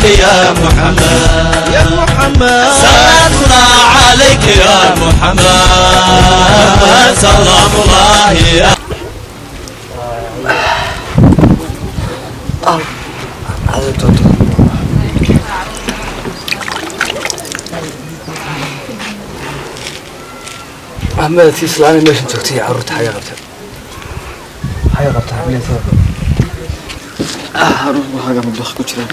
عليك يا محمد، يا محمد، صلاتنا عليك يا محمد، سلام الله يا Ahmed tii islaami meeshan joogtay iyo carruurta xagee qabta, xagee qabta hableysada? Ah, carruurta xagga madbax ku jiraan.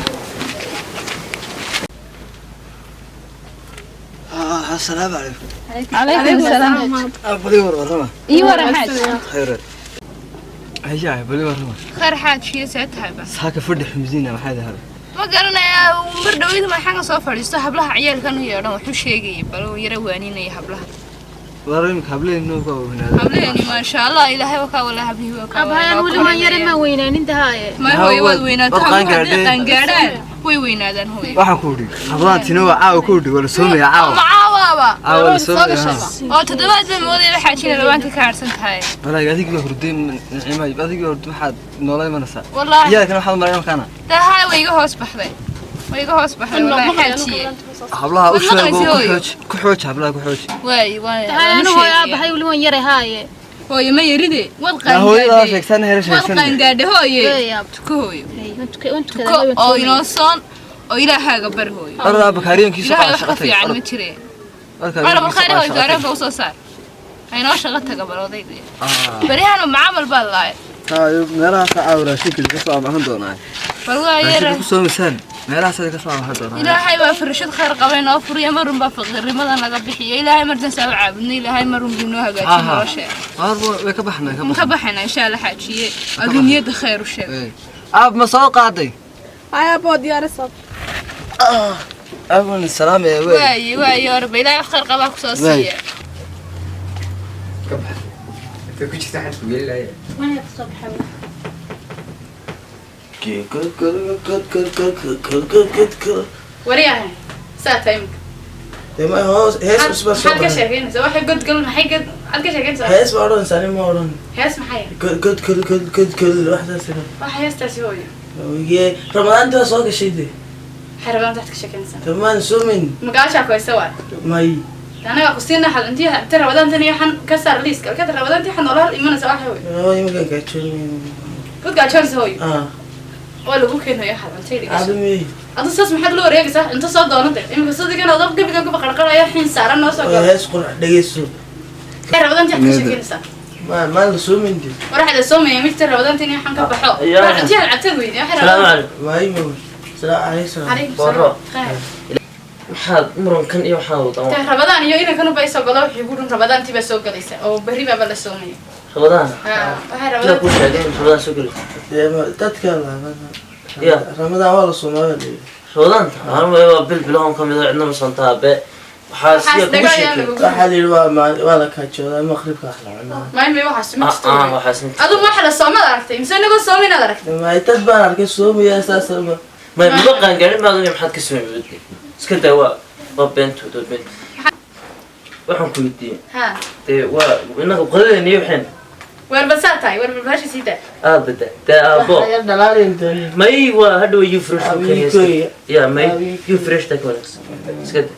Ah, assalaamu calaykum. Calaykum salaam. Ah, bali war warrama. Ii waran, xaaj. Khayr hayaa, bali warrama. Khayr, xaajiyo, see tahayba? Saaka fadhi xumsiina, maxay tahay? Ma garanayaa, mar dhaweyda maxaan soo fadhiisto, hablaha ciyaalkan u yeedhan, wuxuu sheegayay bal uu yara waaninaya hablaha. War imika hableyn noo ka waaweynaaday. Hableeni, maasha Allah, ilaahay wakaa walaa, hablihii waa kaa. Abhayan weli waan yare, ma weynaanin tahaaye. Ma hooyo, waad weynaato. Waad habluhu hadday qaangaadheen. qaangaadhaan way weynaadaan, hooyo. Waxaan ku idhi hablahan tina waa caawa ku idhi waa la soomaya caawa. Ma caawaaba? Caawa la soomaya. Oo toddobaad bay moodaya, xaajina labaanta ka harsan tahay. Balaag adigii baa hurday, Nicima, adigii baa hurday, waxaad noola imanaysaa. Wallaahi. Ciyaalkana waxaad maray markaana. Tahay, way iga hoos baxday, way iga hoos baxday wallaahi, xaajiye. Hablaha u Waad sheego. maqlaysaa, Ku hooyo. xooji, ku xooji hablaha, ku xooji. Waay waay. Tahay anu hooyo, aabahay weli waan yare haaye. Hooyo, ma yaride, waad Yaa hooyadaa qaangaadhay. Sheegsan here. Waad Sheegsan. qaangaadhay, hooye. Hooyo, aab. Tuko, hooyo. Waan Tuko tukadaa. oo inoo soon oo ilaahaaga bar, hooyo. Ordaa bakaariyonkii soo Ilaahay qaada, wax shaqa ka tag. fiican ma jire. Orod bakhaari, hooyo, gaaraanka usoo saar, haynoo shaqo taga bal odayga. Baryahan macaamal baa laay. Meelahaas caawa raashinka ka soo amahan doonaa. Bal waa yara. Raashinka ku soomaysaan meelahaas ka soo amahan doonaa. Ilaahay baa farashad khayr qabay noo furiya, marun baa faqiirnimada naga bixiya. Ilaahay martan saa u caabudnay, Ilaahay marun buu noo hagaajiyay nolosha. Waar way ka baxnaa ka Ma ka baxnaa. baxayna insha Allah, xaajiye, aduu niyadda khayr u sheeg. Aab, ma soo qaaday? Ayaaboo diyaarisa. Aabun salaam ee wey. Waaye waaye, orba Ilaahay wax khayr qabaa kusoo Waay. siiya. Ka bax intay ku jirta xadku gelinaya. Soo baxay. Waryahan saa tahay imika. Hees cusub baa soo Maxaad ka baxay. sheekeynaysaa? Waxay godgal, maxay god maxaad ka sheekeynaysaa? Hees baa odhanaysaa, nin ma odhan. Hees maxay? God god god god god god, waxdaas ina. Waxa heestaasi, hooyo? Ye, Ramadaantii waa soo gashay de. Maxay rabaan taad ka sheekeynaysaa? Ramadaan soomin. Magaashaa ku haysa waay. May. Anagaa ku siina xad intii inta rabadaantan iyo waxaan ka saar liiska alkada rabadaantii waxaa noola hal imanaysa waxa, hooyo. Waa iminkan gaajoonay. Godgaajoonaysa, hooyo? Ah. Waa lagu keenayo xad cuntayda gasho. Aadami. Adu saas maxaad la wareegaysaa? Cunto soo doonantay iminka sadigan odab gebiga kuba qarqaraya xiin saaran noo soo Waa galo. hees qurux, dhegeyso. Maxay rabadaantii waxaad ka sheekeynaysaa? Ma la soomin de. War waxaa la soomaya midta rabadaantii in waxaan ka baxo. Yaa. War cuntiyaad cabtad weyne waxay salaamu rabadaan. calaykum. May ma. Salaam calaykum. Calaykum Baro. salaam. Khayr. Maxaad murankan iyo waxaan wadaa? Tah rabadaan iyo inankan ubay soo galo, waxay ku dhun rabadaantii baa soo galaysa oo berri baaba la soomaya. Rabadaan? Ha, waxay yaa rabadaan kuu sheegay in rabadaan soo gelayso? Dee, dadka la Ya. Ramadaan waa la soomaa baa la yidhi. Rabadaanta maalin waliba waa bil bilahan ka mid ah, cidna ma soontaa be waxaa Waxaas siya kugu dhago ayaan sheekay. lagugu. Waxaa la yidhi waa la kaajoodaa, maqribka wax la cunaa. May may, waxaas ma jirto. Ah, waxaas ma jirto. Adu waxa la soomad aragtay mise inagoo soominaad aragtay? May, dad baan arkay soomaya saas ma. May, maba qaangaarin maad maxaad ka soo wadday? Iska daa, waa beentood, waa beent. Waxaan ku weydiiyey Ha. dee waa inaga qadadeena iyo waxeen. Weer bal saa tahay, weer bal baasha sii daa. Aaba da dee aabo. Wax yar dhalaalin doon. May, waa hadhow you fresh ku keniya. Awiilkooya. Ya may, you fresh taa ka wanaagsan, iska daa.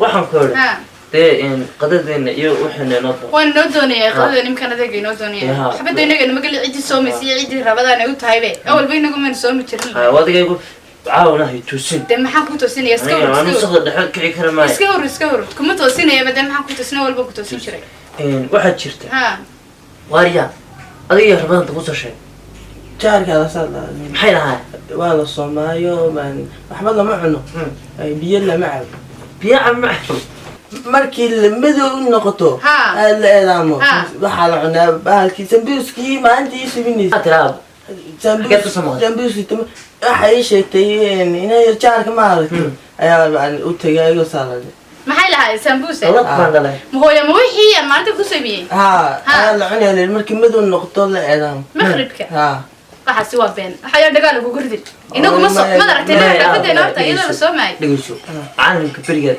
Waxaan ku idhi Ha. dee in qadadeena iyo waxayna inoo doo. Waan noo doonaya qadada, nimkan adeega inoo doonaya. Ya. Xabadda inaga namagali ciddii soomaysa iyo ciddii rabadaan ay u tahay be awalba inagu maynu soomi jirin. Ha, adigaygu caawna hay tuusin. Dee maxaan kuu toosinaya? Iska aniga hur, anu iska hur. sada dhexe kici kara maayo. Iska hur, iska hur, kuma toosinayaba. Dee maxaan kuu toosinaya? Walba ku toosin jiray. Waxaad jirta. Ha. Waaryaa, adiga iyo rabadaanta kusoo sheeg. Jaarka la saa la. Maxay lahaa? Waa la soomaayo maan, waxba lama cuno. Ay, biyo lama cabo. Biyo cab ma Markii la madow u noqoto Ha. aad la eedaamo. Ha. Waxaa la cunaa bahalkii sambuuskii maalintii ii subinaysa. tiraa? Xageed ku soo maqlay? Sambuuskii waxay ii sheegtay inay jaarka ma aragtay ayaa aan u tegay ayagoo saalade. Maxay lahayd sambuuse? Lab baan dhalay. Ma hooyo, ma wixii aan maalinta ku sameeyey? Ha. Ha. Ayaa la cunaya la markii madow noqoto la eedaamo. Maqribka? Ha. Waxaasi waa been, waxaa yaa dhagaal lagugu ridin. Inagu ma soo mad aragtay inaga xaafadeena horta iyadoo la soomaayay. Dhegeyso, caalamka beriga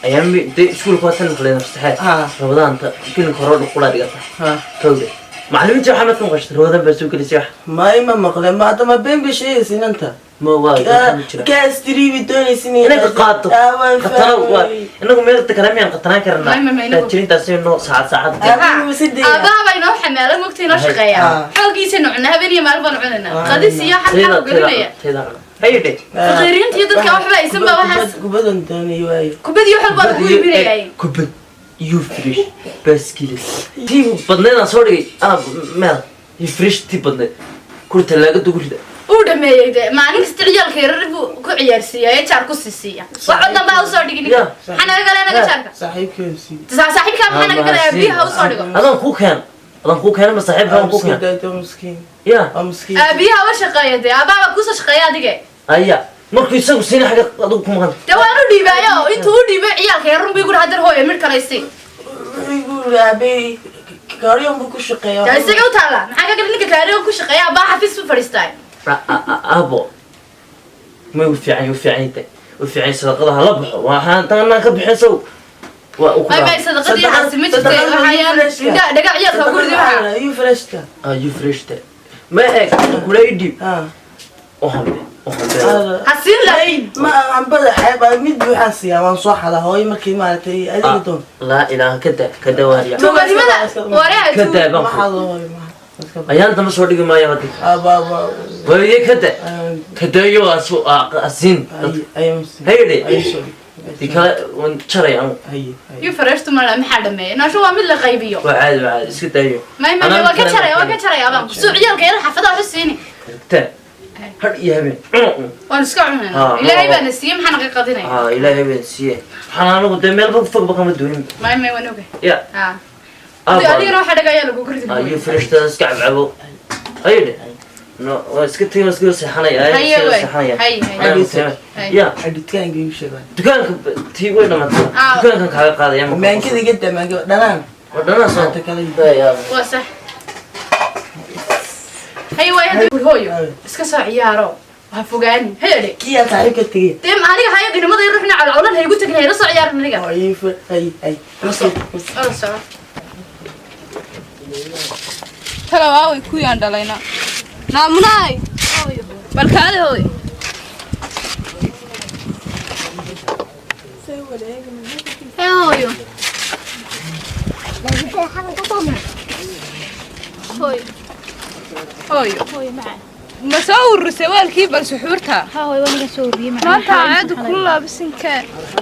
ayaa dee iskuulka waa tan maqleen fasaxee. Ha. Rabadaanta gelinka hore dhuqulaa dhigata. Ha. Kowda Macallimiinta waxaa maad ka maqashay rawadan baa soo gelisay wax. May, ma maqle, ma hadda ma been bay sheegaysa inanta. Ma waa ma jira. Kaastriibi doonaysa inay ka qaato. Ah, waan qatana waa fahmay. Inagu meel kale miyaan qatanaan karnaa? May, inagu- Taajiriintaasi noo saacad saacad. Aabaha baa inoo xamaala, mogta inoo shaqeeya. Xooggiisaynu cunaa, habeen iyo maalin baanu cunaynaa. Qadis iyo xalkaa u gelinaya. Tayda cuna hayidhe. Faqiiriinta iyo dadka waxba aysan baa waxaas. Kubadan doonay waayo. Kubad iyo waxba baa lagu iibinayay. Kubad iyo fresh baaskiila tii badneed aan soo dhigay ah, meel iyo fresh tii badneed kuri talaagada ugu rida. Uu dhameeyey de, maalin kasta ciyaalka yarar buu ku ciyaarsiiyaa ee jaar ku siisiiya. Wax cod damba ha usoo dhigin ninka. Maxaa naga galaya naga jaarka? Saaxiibkeen sii. Saaxiibkaa maxaa naga galaya? Biyaha usoo dhigo. Adaan kuu keen, adaan kuu keena, ma saaxiibkaa kuu keen. Miskiin. Ya. Miskiin. Aabiyaha wa shaqeeya dee, aabaha baa kuusoo shaqeeya adige. Aya, markuu isagu siina xagga adigu ku maqan. Dee waan u dhiibaayo, intuu u dhiibay ciyaalka yarun buu igu hadir, hooyo midh kalaysay. Wuxuu igu yiri aabey kaariyon buu ku shaqeeyaa. Dee isaga u taalla, maxaa ka galay ninka kaariga ku shaqeeya? Aabaha xafiis buu fadhiistaa. Aabo, may u fiican, u fiican tahay, u fiican. Sadaqada hala baxo, waxaan taanaan ka bixin sow waa u ku May may, sadaqadii xaasi ma jirtay, waxayaan indha dhaga ciyaalka ugu ridi waxaa. Iyo freshka. Ayu freshta ma eeg kula i dhiib u hambe, u hambe. Ha siin laakiin. Ma hambada xeeb mid buuxaan siiyaa, waan soo xadaa hooyo markii maaragtay adiga doon. Laa ilaaha, ka daa, ka daa waarya. Tuuganimada wareha. Ka daa baan Ma ku xado hooyo, ma. Ayaan damba soo dhigi maayo hadda. Aba aba. Waaye, ka daa, ka daayo asiin hayidhe, di kale waan jaray anu. Iyo fareshtu ma maxaa dhameeyay? Naashu waa mid la qaybiyo. Waa caadi, waa caadi, iska daayo. May may may, waa ka jaraya, waa ka jaraya abaan suu ciyaalka yar xaafadaha waxu siini. Taa har iyo habeen cuno un. Waan iska cunaynaa, ilaahay baana siiyey, maxaa naga qadinaya? Haa, ilaahay baan siiye, waxaan anigu dee meelba fogba kama duunin. May may, waan ogay. Ya. Ha, adigana waxaa dhagayaa lagu ridi. Ayu freshtada iska cabcabo hayidhe, no waa iska tegay, waa iska seexanaya. Haye iska way. Seexanaya. Haye, haye. Haye. Ya. Dukaanka igu sheegaa. Dukaanka tii way dhamaatay. Dukaankan kaaga qaadaya ma? Maankada iga daa, maankada dhanaan. Waa dhanaan soo kale. Waa sax. Hay waay, hadda guri hooyo iska soo ciyaaro, ha fogaani hayadhe. Kiyaa saaxiibka tegey. Dee aniga hayo inamada yar ruxna calcawlan ha igu tegin, hayla soo ciyaarin aniga. Ay ay. Ola soco. Talow aaway kuyaan dhalayna? Naamunaay, bal kaale hooy. Hee hooyo. Hooyo. Hooyo. Hooyo macaan. Ma soo ururisay waalkii bal suxuurta? Haa hooyo, waan iga soo ururiyey macaan. Maanta aadu kula laabisinka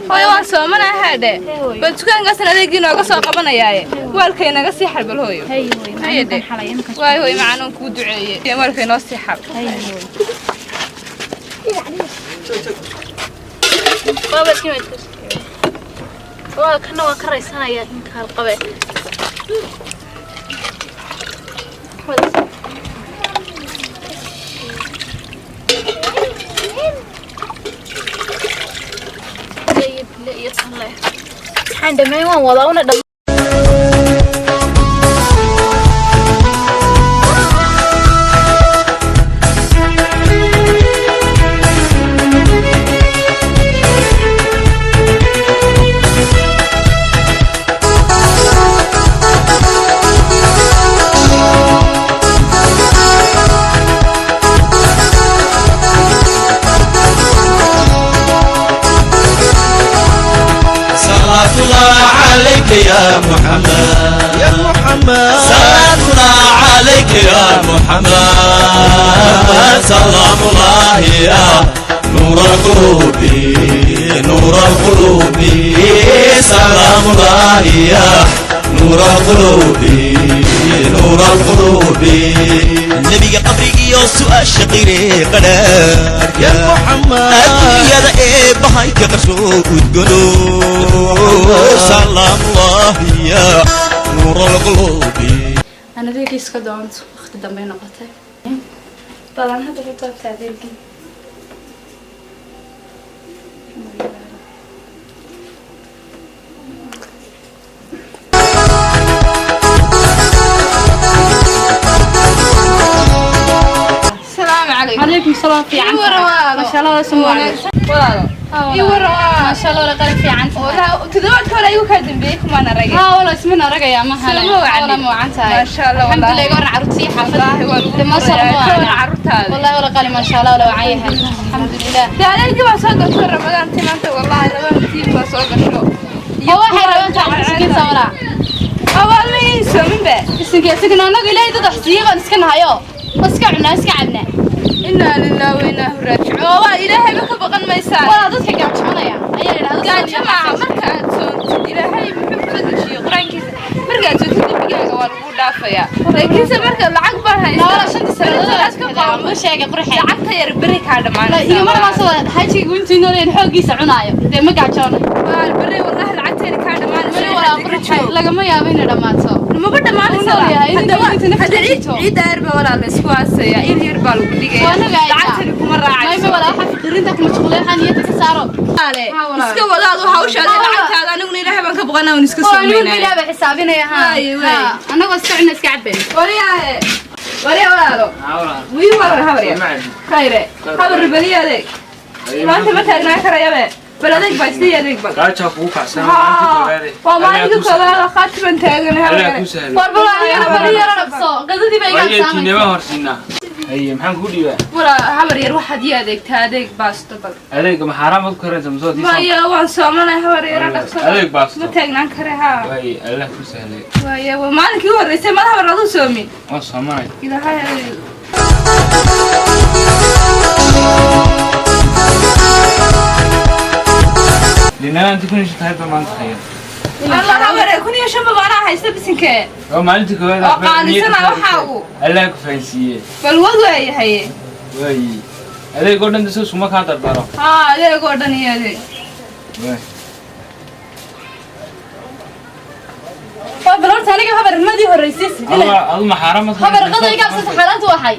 hooyo, waan soomana haadhe. Bal dukaankaasna adeegii nooga soo qabanayaaye, waalkay naga sii xal bal hooyo. Haye hooyo. Haye dhe. Waay hooyo macaan, oon kuu duceeyey, waalkay noo sii xal. Haye hooyo. Waa kana, waan ka raysanayaa ninka halqabe. Waxaan dhammayn waan wadaa una dham. صلاة الله عليك يا محمد، يا محمد، صلاة الله عليك يا محمد، سلام الله يا نور القلوب، نور القلوب، سلام الله يا نور القلوب، نور القلوب. Nebiga qabrigiyo su'aasha qire qadhaadhka يا محمد adduunyada eebbahay ka qarsoo udgono, salaamullahi ya nuur alqulubi. Aan adeegii iska doonto, waqti dambey noqotay, balan hadda ku taabta adeegii. Asalaamu calaykum. Calaykum salaam, fiican. Ii warawaalo. Masha Allah. Walaalo. Ii waran. Maasha Allah, wala qalab fiican tahay. Walaal, toddobaadka hore ayuu kaa dambeeyey kumaan aragay. Haa, wala ismina aragaya ma halan. Soo ma wacni? Wala ma wacan tahay. Maasha Allah, Alxamdulillah, wallaahi. waran carruurtii xaafadda. Wallaahi waa lagu Dee, maasha Allah, murayaa. ma Ka waran wacna. carruurtaada. Wallaahi wala qali, maasha Allah, wala wacan yahay. Alxamdulillah. Dee adeerkii baa soo gasho Ramadaantii maanta, wallaahi laba tiim baa soo gasho. Oo waxay rabaan tahay isinkiisa walaa. Abaal ma ii soomin be. Isinkiisa isinkiisa annagu Ilaahay dad wax siiyey baan iska nahayo. Ma iska cunaa, iska cabnaa. Innaa lillaahi wa innaa ilaihi raajicuun. Oo waa Ilaahayba ka baqan maysaan. Walaa dadka gaajoonaya ayaa yidhaahda Gaajo maaha marka aad soontid Ilaahay muxuu ku soo dejiyey qur-aankiisa marka aad soontid dembigaaga waa lagu dhaafayaa, laakiinse marka lacag baan haystaa Wala shantii sanadood Lacag ka qaado. ma sheegay qurxeen. Lacagta yar beri kaa dhamaanaysa. Igama dhamaanso xaajiga intuu nool xooggiisa cunaayo. Dee ma gaajoonayo. Waa beri wallaahi lacagteena kaa dhamaanaysa. Wali walaa qurxay lagama yaabo inay dhamaato. Maba dhamaanaysa. Uu nool yahay, Hadda inta nafta hadda ku ciid jirto. ciid yar baa walaa la isku aasaya, il yar baa lagu dhigaya. Waa naga haysaa. Lacagtani kuma raacayso. Mayma walaa waxa fikirinta kuma mashquulay, waxaa niyadda ka saaro. Walaale, Haa, walaal. iska wadaadu hawshaada Haa, walaal. lacagtaada, aniguna Ilaahay baan ka baqanaa, waan iska Oo anigu soomaynaya. Ilaahay baa xisaabinaya ha. Waaye, waaye. Ha, anagoo iska cunna iska cabeen. Wariyaahe, wariya walaalo. Wii waran habarya. Khayre, habar baliya adeeg. Maanta ma taagnaan karayabe. Bal adeeg baa isii adeeg bal. Gaajaa kugu kacsan. Haa, waa maalinka koowaad oo khaati baan taagan Allah habar. ku sahlo. War bal anigana bali yara dhaqso. Qadadii baa iga Waaye habsaamaysa. tiinema horsiinaa. Haye, maxaan kugu dhiibaa? Walaa habar yar waxaad ii adeegtaa adeeg baasto bal. Adeega ma xaaraan baad ku karinaysaa mise waa tii soon? Maya waan soomanay habar yara dhaqso. Adeeg baasto. Ma taagnaan kare haa. Waaye Allah ku sahlay. Waaye waa maalinkii u horreysay mada habar aduu soomin. Waan soomanay. Ilaahay adeeg. Liinana inta 1005 tahay baa maanta khayr. Allah habar 1005 baa anaa haysta bisinkee. Waa maalintii koowaad Oo aad baa niyadda qaalisana ku waxaagu. Allah ku fahansiiyey. Bal wad waayahay. Waaye adeeg oo dhan soo suma kaa dardaro. Haa, adeeg oo dhan iyo adeeg. Waay. Waa bal horta aniga habar madii horreysay. Allah adu ma xaaraan baad ku Habar karinaysaa? qada iga habsata xaalaantu waxay.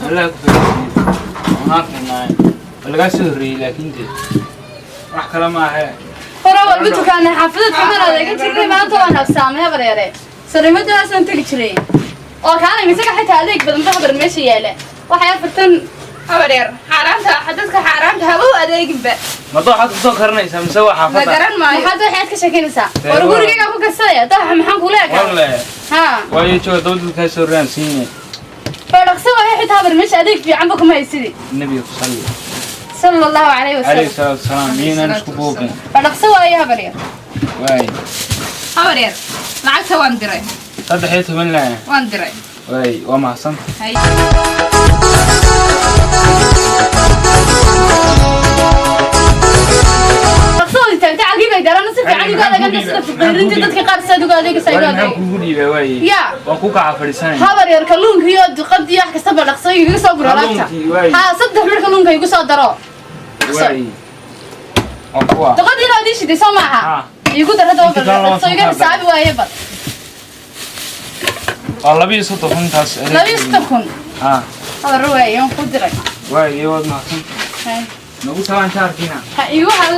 Allah ku fahansiiyey. Waan arkaynaa. Waa lagaa soo horreeyey laakiin dee wax kale ma ahe. Hore walba dukaana xaafadad kamid adeegan jirnay maanta waan habsaamay habar yare. Sariimadaasaan tegi jiray. Oo kaana misaga xitaa adeeg badan ba habar meesha yaala. Waxay afartan Habar yar xaaraanta dadka xaaraanta haba u adeeginba. Ma dooxaad ku soo karinaysaa mise waa La xaafadda? garan maayo. Maxaad waxaad ka sheekeynaysaa? Dee War waa- gurigayga ku karsanaya dooxa maxaan kula ekaa? Walle. Haa. Waayo jooga daba dadkaa soo horreeyaan siinay. Waa dhaqso waaye xitaa habar meesha adeeg fiicanba kuma haysidi. Nabiga ku salli. Sala allahu calayhi Calayhi wasalam. salaatu wasalaam. Miyaynaan isku buuqin. Waa dhaqso waaye habar yar. Waay. Habar yar lacagta waan diray. 13 laa. Waan diray. Waay, waa mahadsan. Hay. Dhaqso oo taagta cagiib ay darana si fiican uga adeegan sida fiqirinta dadka qaar saad uga adeegaysaa uga Waay, maxaan adeeg. kugu dhiibaa waaye? Yaa. Waan ku kaca fadhiisanaya. Habar yar kalluunka iyo duqadii iyo wax kastaba dhaqso igaga soo guro alaabta. Kalluunkii, waay. Haa, saddex mir kalluunka igu soo daro. Waay. Waa kuwa. Duqadii inaad ii shiday soo maaha? Haa. Igu dar hadda Inta kalena waan dhaqso iga soo xisaabi waaye bal. Waa 32 taas. Adeeg. 32,000. Haa. Habar waaye waan ku diray. Waay, iyo waad mahadsan. Hay. Nagu salaan jaarkiina. Ha igu hal.